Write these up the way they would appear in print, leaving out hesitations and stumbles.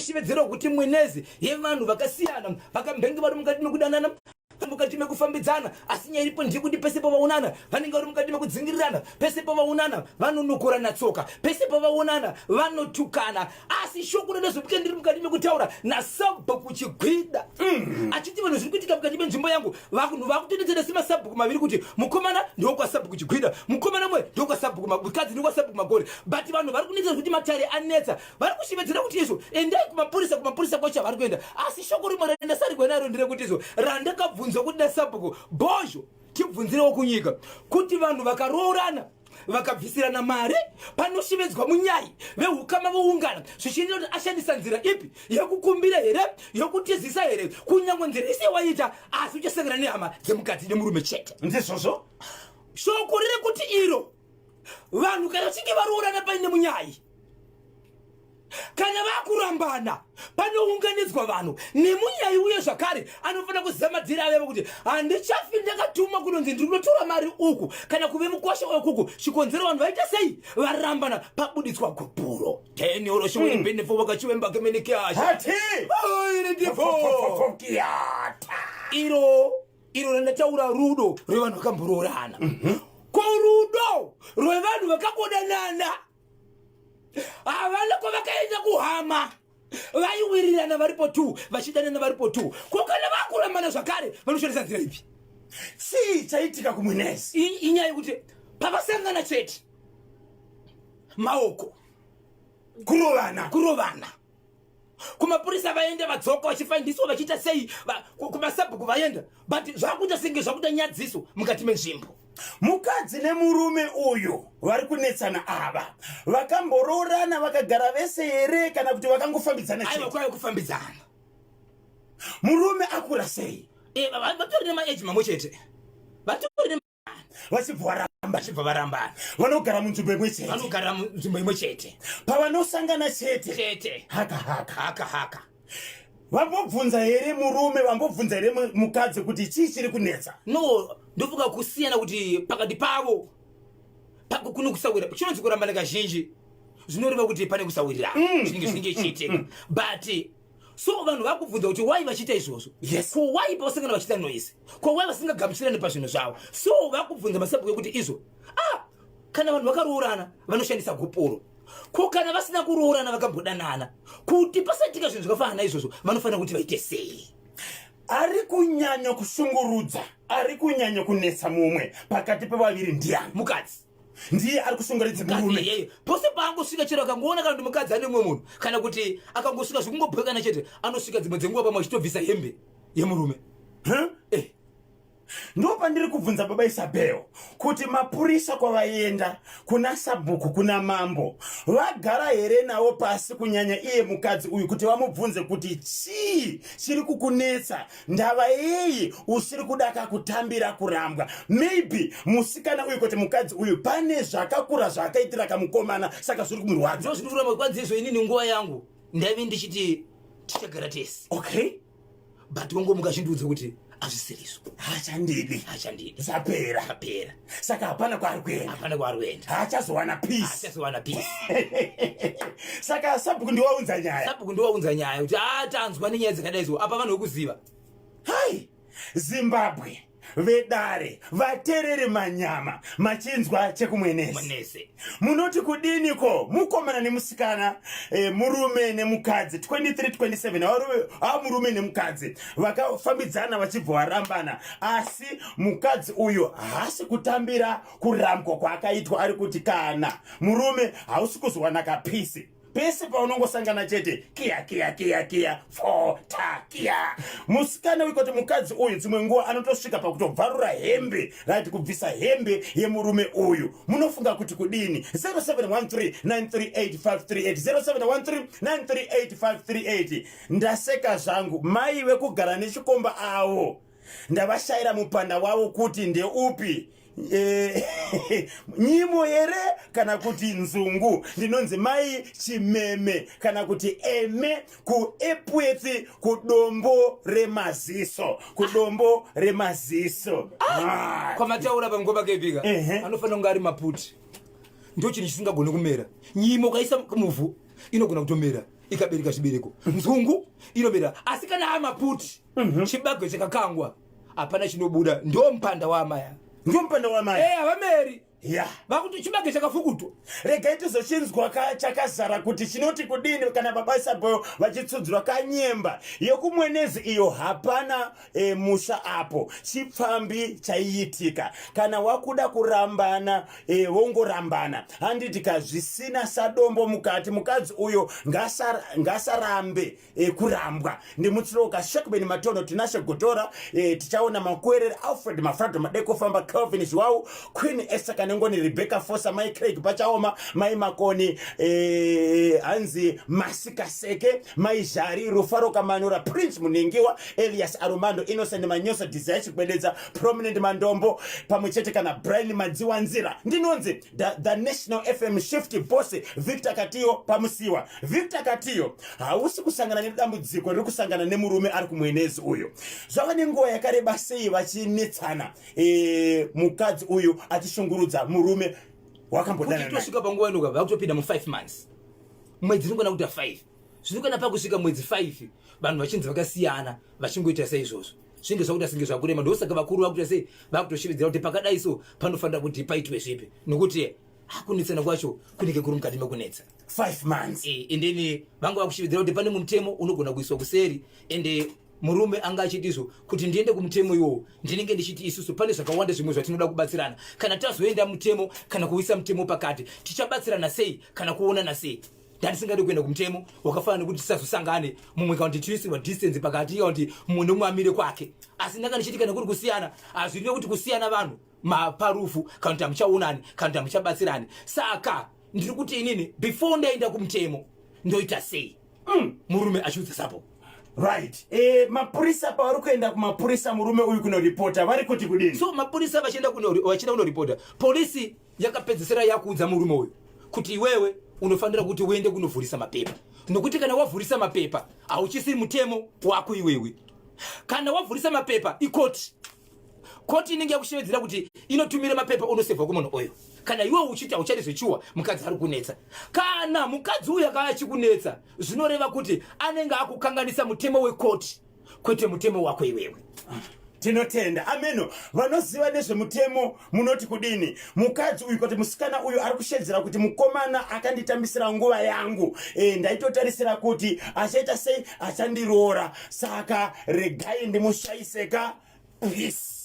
Shevedzerwa kuti mwenezi yevanhu vakasiyana vakambenge vari mukati mekudanana, mukati mekufambidzana, asi nyaya iripo ndeyekuti pese pavaonana vanenge vari mukati mekudzingirirana, pese pavaonana vanonokorana tsoka, pese pavaonana vanotukana. Asi shoko randazopika ndiri mukati mekutaura nasabhuku Chigwida achiti vanhu zviri kuitika mukati menzvimbo yangu, vanhu vakutonetsana semasabhuku maviri kuti mukomana ndokwasabhuku Chigwida, mukomana mwe ndokwasabhuku, mukadzi ndokwasabhuku Magore, but vanhu vari kunetsa zvekuti matare anetsa. Vari kushevedzera kuti izvo endai kumapurisa, kumapurisa kwacho havari kuenda. Asi shoko rimwe randasarigwa naro nderekuti izvo randakabvunzwa kuti nasabhuku Bhozho, tibvunzirewo kunyika kuti vanhu vakaroorana vakabvisirana mari panoshevedzwa munyai, vehukama voungana, zvichienda kuti ashandisa nzira ipi yekukumbira here, yekutizisa here, kunyange nzira isi yawaita, asi uchasangana nehama dzemukadzi nemurume chete. Ndizvozvo. Shoko riri kuti iro vanhu kana vachinge varoorana paine munyai, kana vakurambana panounganidzwa vanhu nemunyai, uye zvakare anofanira kuziva madhiri avevo kuti handichafi ndakatumwa kunonzi ndiri kunotora mari uku kana kuve mukwasha wekuku. Chikonzero vanhu vaita sei varambana, pabuditswa gupuro tenioro shimwenibhenefo vakachiwembakemenekeasha iro iro randataura, rudo rwevanhu vakamboroorana. Ko rudo rwevanhu vakangodanana, havana kwavakaenda kuhama, vaiwirirana varipo tu, vachidanana varipo tu, ko kana vakurambana zvakare vanoshandisa nzira ipi? Chii chaitika kumwenezi? Inyaya yekuti pavasangana chete maoko kurovana. Kurovana. Kumapurisa vaenda, vadzoka vachifandiswa, vachiita sei, kumasabhuku vaenda, but zvakuita senge zvakuita nyadziso mukati menzvimbo. Mukadzi nemurume uyu vari kunetsana ava vakamboroorana vakagara vese here, kana kuti vakangofambidzana Aiwa, chete? Kwaiva kufambidzana. Murume akura sei? Vatori nemaeji mamwe chete, vatori. Vachibva varamba. Vachibva varambana. Vanogara munzvimbo imwe chete. Vanogara munzvimbo imwe chete. Pavanosangana chete chete, haka haka. Haka haka. Vambobvunza here murume, vambobvunza here mukadzi kuti chii chiri kunetsa? No, ndofunga kusiyana kuti pakati pavo kuno kusawira chinonzi kurambana kazhinji zvinoreva kuti pane kusawirirana zvinenge chiitika. But so vanhu vakubvunza kuti why vachiita izvozvo? Ko why pavasangana vachiita noise? Ko why vasingagamuchirani pazvinhu zvavo? So vakubvunza masabhuku ekuti izvo, ah, kana vanhu vakaroorana vanoshandisa gupuro, ko kana vasina kuroorana vakambodanana, kuti pasaitika zvinhu zvakafanana naizvozvo vanofanira kuti vaite sei? Ari kunyanya kushungurudza, ari kunyanya kunetsa mumwe pakati pevaviri ndiani? Mukadzi. Ndiye ari kushunguridza Mukadzi murume. Iyeyo pose paangosvika chero akangoona kana kuti mukadzi ane mumwe munhu, kana kuti akangosvika zvekungobhekana chete, anosvika dzimwe dzenguva pamwe achitobvisa hembe yemurume. Huh? Eh. Ndo pandiri kubvunza baba Isabel kuti mapurisa kwavaenda, kuna sabhuku, kuna mambo, vagara here navo pasi, kunyanya iye mukadzi uyu, kuti vamubvunze kuti chii chiri kukunetsa, ndava yei usiri kudaka kutambira kurambwa? Maybe musikana uyu, kuti mukadzi uyu pane zvakakura zvaakaitira kamukomana, saka zviri kumurwadza. Ndo zviri kuramba kwanzi izvo inini nguva yangu ndaive ndichiti tichagara tese, but wangomuka achindiudza kuti hazvisirizvo. Hachandidi. Hachandidi. Zvapera. Zvapera. Saka hapana kwaari kuenda. Hapana kwaari kuenda. Haachazowana peace. Hachazowana peace. Saka sabhuku ndiwaunza nyaya. Sabhuku ndiwaunza nyaya kuti a tanzwa nenyaya dzakadai zo apa vanhu vekuziva. Hai, Zimbabwe, vedare, vatereri, manyama machinzwa chekumwenesi. Mwenese. Munoti kudiniko, mukomana nemusikana, murume nemukadzi, 23 27, murume nemukadzi vakafambidzana vachibva varambana, asi mukadzi uyu haasi kutambira kurambwa kwaakaitwa. Ari kuti kana murume hausi kuzowana kapeace, pese paunongosangana chete kiya kiya kiya kiya fo ta kiya. Musikana wekoti mukadzi uyu dzimwe nguva anotosvika pakutobvarura hembe, right, kubvisa hembe yemurume uyu. Munofunga kuti kudini? 0713938538, 0713938538. Ndaseka zvangu, mai vekugara nechikomba avo ndavashayira mupanda wavo kuti ndeupi, nyimo here kana kuti nzungu? Ndinonzi mai Chimeme kana kuti Eme kuEpworth, kuDombo Remaziso, kuDombo Remaziso. Ah. Kwamataura panguva kepika, anofanira kunge ari maputi. Ndo chinhu chisingagoni kumera. Nyimo ukaisa muvhu inogona kutomera. ikabereka zvibereko, nzungu inobereka. Asi kana amaputi, chibage chakakangwa, hapana chinobuda. Ndo mupanda waamaya. Ndo mupanda waamaya. Havameri. Ya. Vakuti chibage chakafukutwa. Regai tizochinzwa chakazara kuti chinoti kudini kana baba Isabel vachitsudzura kanyemba yekumwenezi iyo. Hapana musha apo, chipfambi chaiitika. Kana wakuda kurambana, wongorambana, handiti kazvisina sadombo mukati. Mukadzi uyo ngasarambe kurambwa. Ndimutsiroka Shekben Matono, Tinashe Gotora, tichaona Makwerere, Alfred Mafrado, Madeko Famba, Kelvin Zhuwau, Queen Esther Kanengoni, Rebecca Fosa, Mai Craig Pachaoma, Mai Makoni, hanzi Masikaseke, Mai Zhari, Rufaro Kamanura, Prince Muningiwa, Elias Arumando, Innocent Manyosa, Desire Chikwededza, Prominent Mandombo, pamwe chete kana Brian Madziwanzira. Ndinonzi the National FM shift boss Victor Katiyo pamusiwa. Victor Katiyo, hausi kusangana nedambudziko riri kusangana nemurume ari kumwenezi uyu. Zvava nenguva yakareba sei vachinetsana, mukadzi uyu achishungurudza murume wakambodana Kuti naye? Tosvika panguva inoka vakutopinda mu5 months, mwedzi inokwana kuita 5. Zvinokwana pakusvika mwedzi 5 vanhu vachinzi vakasiyana, vachingoita saizvozvo, zvinenge zvakuita senge zvakurema. Ndosaka vakuru vakuita sei, vakutoshevedzera kuti pakadai so panofanira kuti paitwe zvipi, nokuti hakunetsana kwacho kunenge kuri mukati mekunetsa. 5 months. And then vanga vakushevedzera kuti pane mutemo unogona kuiswa kuseri, ende murume anga achiti izvo kuti ndiende kumutemo iwowo, ndinenge ndichiti isusu pane zvakawanda zvimwe zvatinoda kubatsirana. Kana tazoenda mutemo kana kuisa mutemo pakati, tichabatsirana sei kana kuonana sei? Ndandisingadi kuenda kumutemo wakafanana nekuti tisazosangane mumwe, kana kuti tiisirwa distance pakati, kana kuti mumwe nomumwe amire kwake. Asi ndanga ndichiti kana kuri kusiyana, hazvireve kuti kusiyana vanhu parufu, kana kuti hamuchaonani, kana kuti hamuchabatsirani. Saka ndiri kuti inini before ndaenda kumutemo, ndoita sei? Murume achiudza sapo. Right, mapurisa, pavari kuenda kumapurisa murume uyu kunoripota, vari kuti kudini? So mapurisa vachienda kunoripota, polisi yakapedzisira yakuudza murume uyu kuti iwewe unofanira kuti uende kunovhurisa mapepa, nokuti kana wavhurisa mapepa hauchisiri mutemo wako iwewe. Kana wavhurisa mapepa ikoti, koti inenge yakushevedzera kuti inotumira mapepa unosevha kumunhu uyu. Kana iwe uchiti hauchadi zvechiwa, mukadzi ari kunetsa, kana mukadzi uyu akava achikunetsa, zvinoreva kuti anenge akukanganisa mutemo wekoti, kwete mutemo wako iwewe. Tinotenda. Ameno vanoziva nezvemutemo munoti kudini? Mukadzi uyu, kuti musikana uyu ari kushedzera kuti mukomana akanditambisira nguva yangu, ndaitotarisira kuti achaita sei, achandiroora, saka regai ndimushayiseka peace.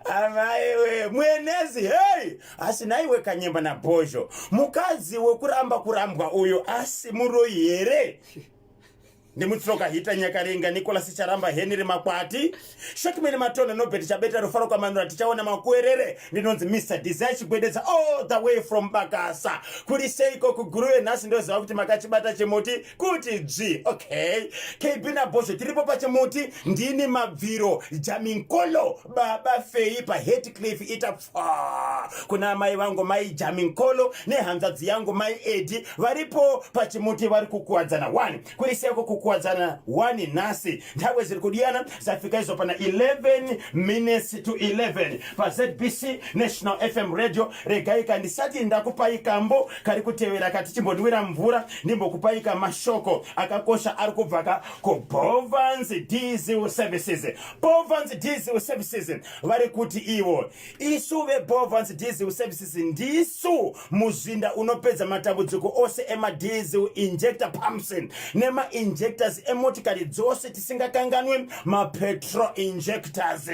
Amaiwe mwenezi, hei, asi naiwe kanyemba nabhozho, mukadzi wekuramba kurambwa uyu asi muroi here? Ndimutsoka Hita Nyakarenga, Nicolas Charamba, Henry Makwati, Shekman Matona, Nobert Chabeta, Rufaro Kwamanura, tichaona Makuerere. Ndinonzi Mr Desire Chigwededza, all the way from Bakasa. Kuri seiko kuguruve nhasi? Ndoziva kuti makachibata chimuti kuti dzvi. Okay, KB naBhozho tiripo pachimuti. Ndini Mabviro Jaminkolo, baba Fei paHatcliffe. Ita pfa kuna mai vangu mai Jaminkolo nehanzvadzi yangu mai Edi, varipo pachimuti, vari kukuwadzana 1. Kuri seiko kukuwadzana 1 nhasi? Nthawe ziri kudiyana zafika izo pana 11 minutes to 11 paZBC National FM Radio. Regai kandisati ndakupai kambo kari kutevera katichimbonwira mvura, ndimbokupai kamashoko akakosha ari kubva ka kuBovans Diesel Services. Bovans Diesel Services vari kuti ivo, isu veBovans Diesel Services ndisu muzinda unopedza matambudziko ose emadiesel injector pumps nemainjectors emotikari dzose, tisingakanganwi mapetrol injectors.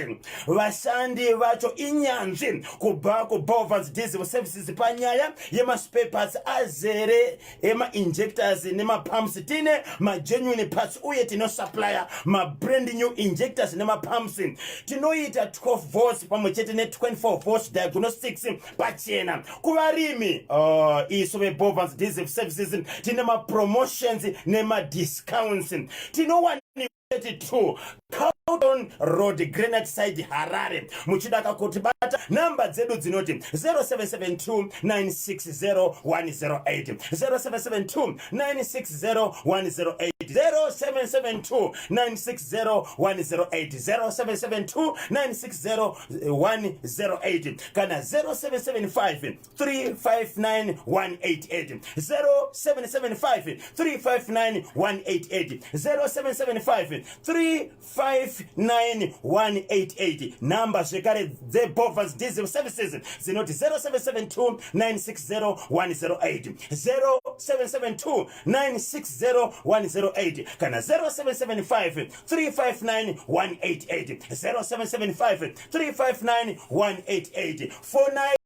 Vashandi vacho inyanzvi kubva kuBovans Diesel Services. Panyaya yemaspare parts azere emainjectors nemapumps, tine magenuine parts uye tinosupplya mabrand new injectors nemapumps. Tinoita 12 volts pamwe chete ne24 volts diagnostics pachena. Kuvarimi, isu veBovans Diesel Services tine mapromotions nemadiscounts. Tinowanikwa 32 Carlton Road, Granite Side, Harare. Muchida kutibata, namba dzedu dzinoti 0772 960 108, 0772 960 108. 0772 960 108, 0772 960 108, kana 0775 359 188, 0775 359 188, 0775 359 188. Namba zvekare dzeBovas Diesel Services dzinoti 0772 960 108, 0772 960 108, kana 0775 359 188, 0775 359 188. 49.